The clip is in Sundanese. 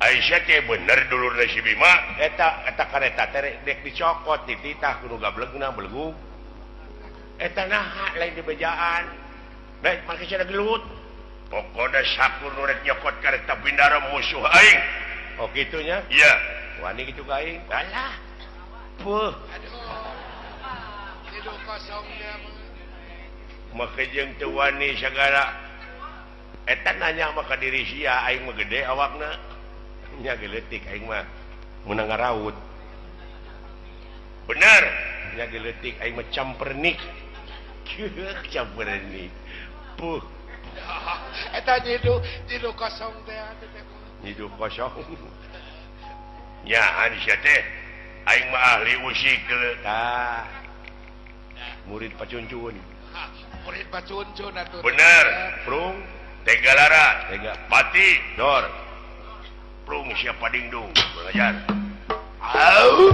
Aisyah teh bener dulurna si Bima. Eta eta kareta teh dek dicokot dititah kudu gablegna belegug. Eta naha lain dibejaan. Baik make cenah gelut. Pokona sakur nu rek nyokot kareta bindara musuh aing. Oh kitunya? Iya. Wani kitu ka aing. Alah. Puh. Aduh. Hidup kosongnya. Make jeung teu wani sagala. Eta nanya mah ka diri sia aing mah gede awakna. Nya geuletik aing mah meunang ngaraut. Bener. Nya geuletik aing mah campernik. Campernik. Puh. Eta nyidu nyidu kosong teh atuh teh. Nyidu kosong. Nya sia teh aing mah ahli usik deuleu. Tah. Murid pacuncun. Murid pacuncun atuh. Bener. Prung Tegalara, tega Pati, dor. Prung siapa dingdung belajar. Au.